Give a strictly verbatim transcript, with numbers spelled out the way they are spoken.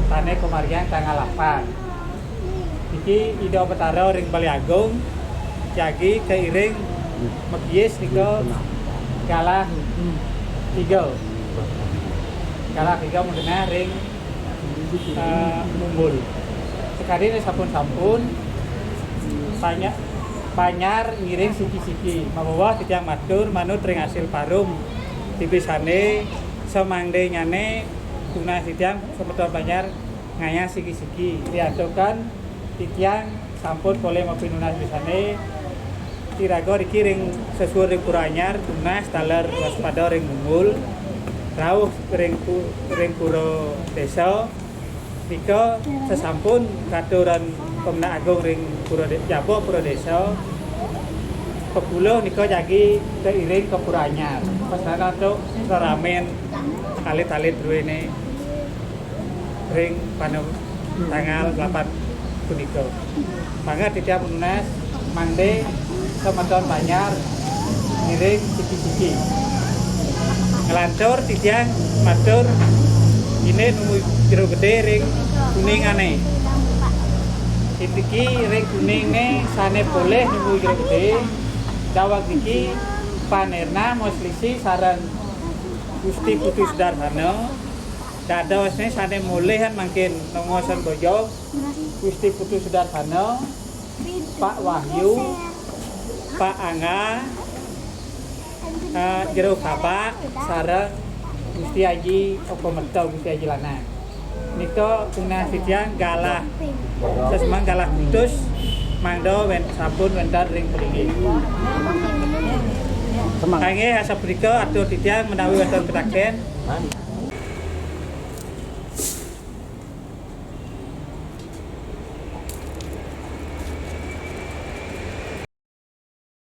Tane kumarian tanggal delapan. Iki Ida Betara ring Balé Agung, jagi kairing Megiis nika galah tiga. Galah tiga magenah ring, eh, Mumbul. Sakadi sampun-sampun, banyak Banjar ngiring siki-siki. Mabawa titiang matur manut ring asil parum. Tibisane samangdenyane tunas titiang semeton Banjar ngayah siki-siki. Riantukan titiang sampun polih mapinunas bisane. Iraga riki ring sesuur ring Pura Anyar, tunas taler waspada ring Mumbul, rauh ring pu-, ring pura desa. Nika sasampun katuran Pemendak Agung ring Pura De-, jaba Pura Desa, pepuluh nika jagi kairing ka Pura Anyar. Pas antuk raramen alit-alit druene ring pane-, tanggal delapan punika. Mangga titiang nunas mangda semeton Banjar ngiring siki-siki. Nglantur titiang matur indik nunggu Jero Gedé ring Kuningane. Indiki ring Kuninge sane polih nunggu Jero Gedé, daweg niki Panirna Maslisi sareng Gusti Putu Sudarsana. Dadosne sane molihan mangkin nongosan bojog Gusti Putu Sudarsana, Pak Wahyu, Pak Angga, eh, Jero Kabak, sareng Gusti Aji Oko Merta, Gusti Aji Lanang. Nika tunas titiang galah, sesemeng galah putus, mangda wen-, sampun wenten ring pelinggih. Semang. Kangge asapunika atur titiang menawi wenten pitaken.